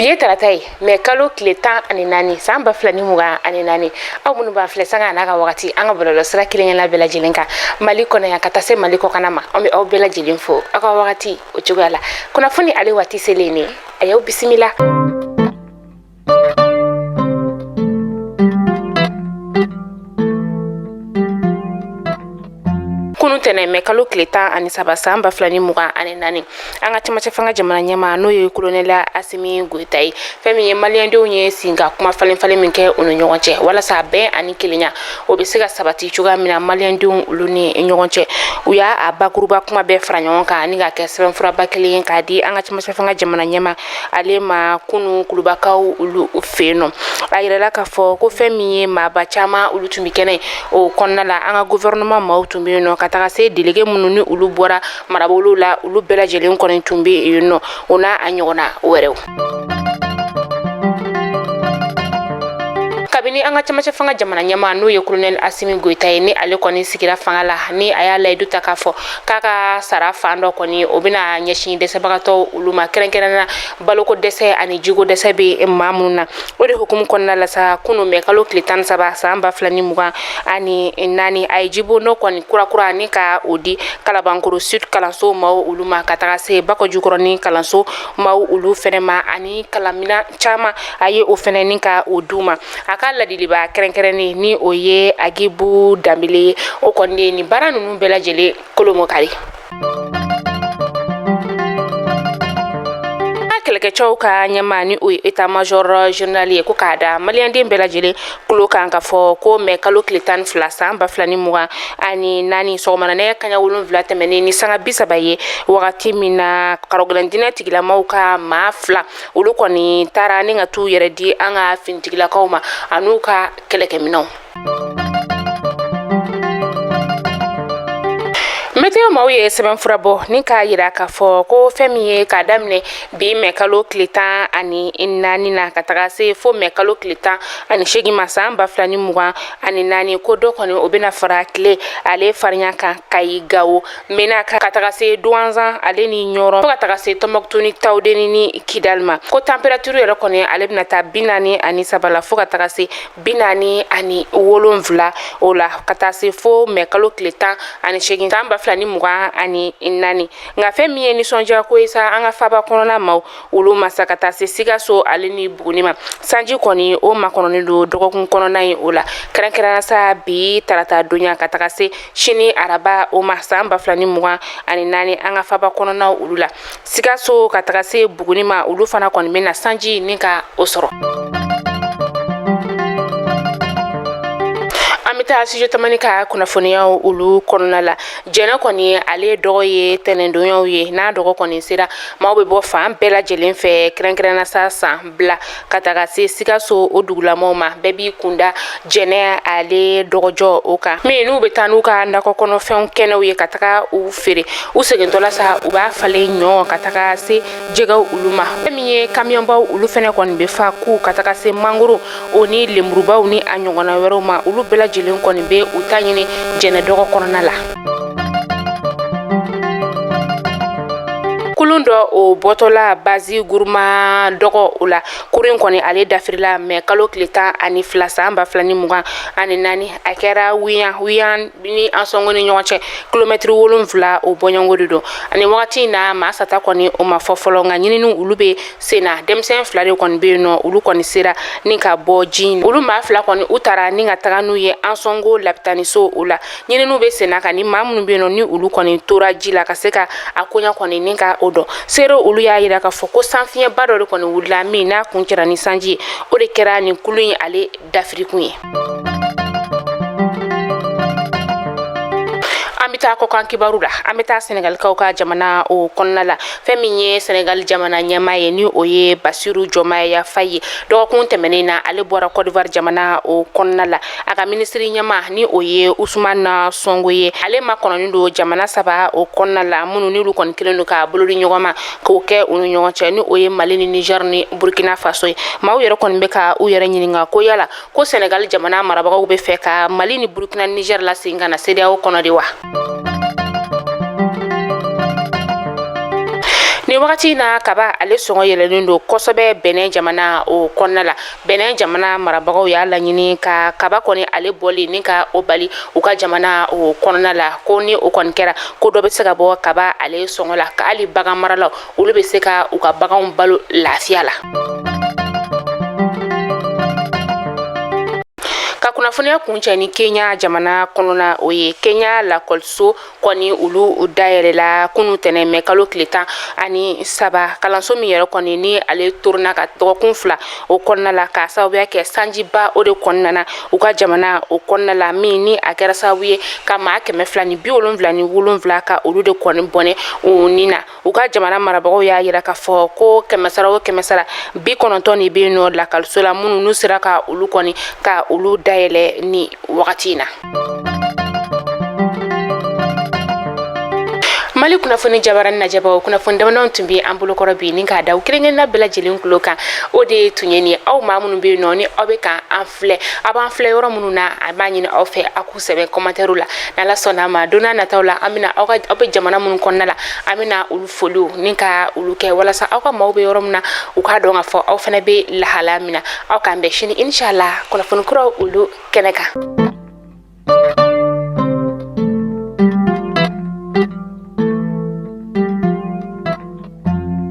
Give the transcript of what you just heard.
Bi ye tarata ye, mɛ kalo tile 14, san 2024. Aw minnu b'an filɛ sanga n'a ka wagati, an ka bɔlɔlɔ sira kelen bɛɛ lajɛlen kan, Mali kɔnɔ yan ka taa se Mali kɔkanna ma, an bɛ aw bɛɛ lajɛlen fo aw ka wagati o cogoya la. Kunnafoni ale waati selen ne, a y'aw bisimila. Kunu tɛnɛ, mɛ kalo tile 13, san 2024, an ka cɛmancɛ fanga jamana ɲɛmaa, n'o ye kolonɛla Asimi Goyita ye, fɛn min ye maliyɛndenw ye sin ka kuma falen falen min kɛ u ni ɲɔgɔn cɛ walasa bɛn ani kelenya o bɛ se ka sabati cogoya min na maliyɛndenw olu ni ɲɔgɔn cɛ, u y'a a bakuruba kuma bɛɛ fara ɲɔgɔn kan ani ka kɛ sɛbɛnfuraba kelen ye k'a di an ka cɛmancɛ fanga jamana ɲɛmaa ale ma kunu Kulubakaw olu fɛ yen nɔ. A yirala k'a fɔ ko fɛn min ye maaba caman olu tun bɛ kɛnɛ o kɔnɔna la, an ka gouvernement maaw tun bɛ yen nɔ, ka taga se délégué minnu ni olu bɔra marabolow la, olu bɛɛ lajɛlen kɔni tun bɛ yen nɔ, o n'a a ɲɔgɔnna wɛrɛw. Kabini an ka cɛmancɛ fanga jamana ɲɛmaa, n'o ye kolonɛli Asimi Goyita ye, ni ale kɔni sigira fanga la, ni a y'a layidu ta k'a fɔ k'a ka sara fan dɔ kɔni o bɛna ɲɛsin dɛsɛbagatɔw olu ma, kɛrɛnkɛrɛnna baloko dɛsɛ ani jiko dɛsɛ bɛ maa minnu na, o de hukumu kɔnɔna la sa, kunu mɛ kalo tile 13, san 2024, a ye jibon dɔ kɔni kurakura ni ka o di Kalabankoro Sud kalanso maaw olu ma, ka taga se Bakɔjikɔrɔni kalanso maaw olu fɛnɛ ma, ani kalanminan caman a ye o fɛnɛ ni ka o d'u ma. A ka ladiliba kɛrɛnkɛrɛnnen, ni o ye Agibu Danbele ye, o kɔni de ye nin baara ninnu bɛɛ lajɛlen kolomɔkari. Kɛlɛkɛcɛw ka ɲɛmaa, ni o ye état major général ye, ko k'a da maliyɛnden bɛɛ lajɛlen tulo kan k'a fɔ ko mɛ kalo tile 12, san 2024, sɔgɔmada nɛgɛ kaɲa 7 tɛmɛnen ni sanga 30 ye, wagati min na karɔgɛlɛn diinɛ tigilamaw ka maa fila olu kɔni taara ni ka t'u yɛrɛ di an ka finitigilakaw ma an'u ka kɛlɛkɛminɛnw. Météo maaw ye sɛbɛnfura bɔ ni k'a yira k'a fɔ ko fɛn min ye k'a daminɛ bi mɛ kalo tile 14 na ka taga se fo mɛ kalo tile 18 ma, san 2024, ko dɔ kɔni o bɛna fara tile ale farinya kan Kayi, Gawo, Menaka, ka taga se Duwanzan ale ni Ɲɔrɔn, fo ka taga se Tɔnbɔkutu ni Tawudeni ni Kidali ma, ko température yɛrɛ kɔni ale bɛna taa 43 la fo ka taga se 47 o la, ka taa se fo mɛ kalo tile 18, san 2024. Nka fɛn min ye nisɔndiya ko ye sa, an ka faba kɔnɔna maaw olu ma sa, ka taa se Sikaso ale ni Buguni ma, sanji kɔni o makɔnɔnen don dɔgɔkun kɔnɔna in o la, kɛrɛnkɛrɛnna sa bi tarata donya ka taga se sini araba o ma, san 2024, an ka faba kɔnɔnaw olu la, Sikaso ka taga se Buguni ma, olu fana kɔni bɛna sanji ni ka o sɔrɔ. An bɛ taa studio Tamani ka kunnafoniyaw olu kɔnɔna la. Jɛnɛ kɔni ale dɔgɔ ye tɛnɛndonyaw ye. N'a dɔgɔ kɔni sera, maaw bɛ bɔ fan bɛɛ lajɛlen fɛ, kɛrɛnkɛrɛnna sa san bila ka taga se Sikaso o dugulamaw ma, bɛɛ b'i kunda Jɛnɛ ale dɔgɔjɔ o kan, min n'u bɛ taa n'u ka nakɔ kɔnɔfɛnw kɛnɛw ye ka taga u feere. U segintɔla sa, u b'a falen ɲɔ ka taga se jɛgɛw olu ma. Fɛn min ye kamiyɔnbaw olu fɛnɛ kɔni bɛ fa ku ka taga se mangoro o ni lemurubaw ni a ɲɔgɔnna wɛrɛw ma, olu bɛɛ lajɛlen kɔni bɛ u ta ɲini Jɛnɛ dɔgɔ kɔnɔna la. Kulun dɔ o bɔtɔla Bazi Guruma dɔgɔ o la, kurun kɔni ale dafirila mɛ kalo tile 12, san 2024. A kɛra Wuyan, Wuyan ni Ansɔngo ni ɲɔgɔn cɛ, kilomɛtiri 7 o bɔɲɔgɔnko de don. Ani wagati in na, maa sata kɔni o ma fɔ fɔlɔ, nka ɲininiw olu bɛ sen na. Denmisɛn fila de kɔni bɛ yen nɔ, olu kɔni sera ni ka bɔ ji in. Olu maa fila kɔni, u taara ni ka taga n'u ye Ansɔngo lapitaniso o la. Ɲininiw bɛ sen na ka ni maa minnu bɛ yen nɔ, ni olu kɔni tora ji la, ka se ka a koɲa kɔni ni ka o dɔn. Seere olu y'a yira k'a fɔ ko sanfiɲɛba dɔ de kɔni wulila, min n'a kuncɛra ni sanji ye, o de kɛra nin kulun in ale dafirikun ye. An bɛ taa kɔkan kibaru la. An bɛ taa Sɛnɛgalikaw ka jamana o kɔnɔna la. Fɛn min ye Sɛnɛgali jamana ɲɛmaa ye, ni o ye Basiru Jɔmaya Faye ye, dɔgɔkun tɛmɛnen na ale bɔra Côte d'Ivoire jamana o kɔnɔna la. A ka minisiri ɲɛmaa, ni o ye Usumana Sonko ye, ale makɔnɔnin don jamana saba o kɔnɔna la, minnu n'olu kɔni kelen don k'a bolo di ɲɔgɔn ma k'o kɛ u ni ɲɔgɔn cɛ, ni o ye Mali ni Niger ni Burkina Faso ye. Maaw yɛrɛ kɔni bɛ ka u yɛrɛ ɲininka ko yala ko Senegal jamana marabagaw bɛ fɛ ka Mali ni Burkina, Niger lasegin ka na CEDEAO kɔnɔ de wa? Nin wagati in na, kaba ale sɔngɔ yɛlɛlen don kosɛbɛ Bɛnɛ jamana o kɔnɔna la. Bɛnɛ jamana marabagaw y'a laɲini ka kaba kɔni ale bɔli ni ka o bali u ka jamana o kɔnɔna la, ko ni o kɔni kɛra, ko dɔ bɛ se ka bɔ kaba ale sɔngɔ la, ka hali bagan maralaw, olu bɛ se ka u ka baganw balo lafiya la. Ka kunnafoniya kuncɛ ni Kenya jamana kɔnɔna o ye, Kenya lakɔliso kɔni olu dayɛlɛla kunu tɛnɛ mɛ kalo tile 13. Kalanso min yɛrɛ kɔni ni ale torona ka dɔgɔkun 2 o kɔnɔna la, k'a sababuya kɛ sanjiba o de kɔnɔna na u ka jamana o kɔnɔna la, min ni a kɛra sababu ye ka maa 277 ka olu de kɔni bɔnɛ u ni na. U ka jamana marabagaw y'a yira k'a fɔ ko kɛmɛsara o kɛmɛsara, 90 de bɛ yen nɔ lakɔliso la, minnu n'u sera ka olu kɔni ka olu dayɛlɛ ni wagati in na. Mali kunnafoni jabarani lajɛbaw, kunnafoni damadɔ tun bɛ an bolokɔrɔ bi ni k'a da kelen-kelenna bɛɛ lajɛlen tulo kan, o de tun ye nin. Aw maa minnu bɛ yen nɔ ni aw bɛ ka an filɛ, a b'an filɛ yɔrɔ minnu na, a b'a ɲini aw fɛ a k'u sɛbɛn commentaire la. N'Ala sɔnna a ma, don n'a nataw la, an bɛna aw ka, aw bɛ jamana minnu kɔnɔna la, an bɛna olu foliw ni ka olu kɛ walasa aw ka maaw bɛ yɔrɔ min na, u k'a dɔn k'a fɔ aw fana bɛ lahalaya min na. Aw k'an bɛn sini, inshallah, kunnafoni kuraw olu kɛnɛ kan.